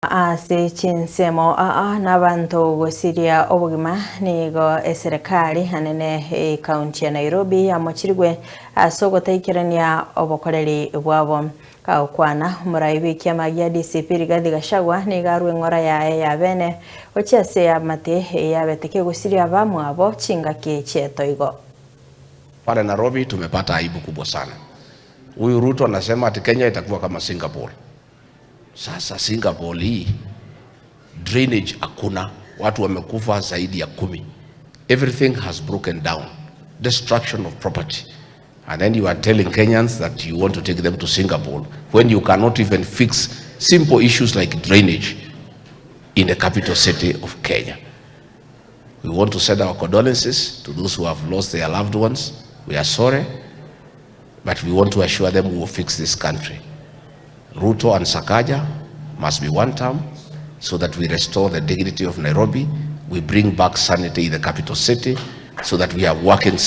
Ase chinsemo aa nabanto gosiria obogima nigo eserekari anene ekaunti ya Nairobi yamochirigwe ase ogotaikerania obokoreri bwabo. Kagokwana, omorai bw'ekiama gia DCP Rigathi Gachagua nigo arwe eng'ora yaye ya bene gochia ase eamate eyabete kegosiria abamwabo chingaki chi'etoigo. Pale Nairobi tumepata aibu kubwa sana. Huyu Ruto anasema ati Kenya itakuwa kama Singapore. Sasa Singapore hii drainage hakuna, watu wamekufa zaidi ya 10. Everything has broken down, destruction of property. And then you are telling Kenyans that you want to take them to Singapore when you cannot even fix simple issues like drainage in the capital city of Kenya. We want to send our condolences to those who have lost their loved ones. We are sorry, but we want to assure them we will fix this country. Ruto and Sakaja must be one term so that we restore the dignity of Nairobi, we bring back sanity in the capital city, so that we have working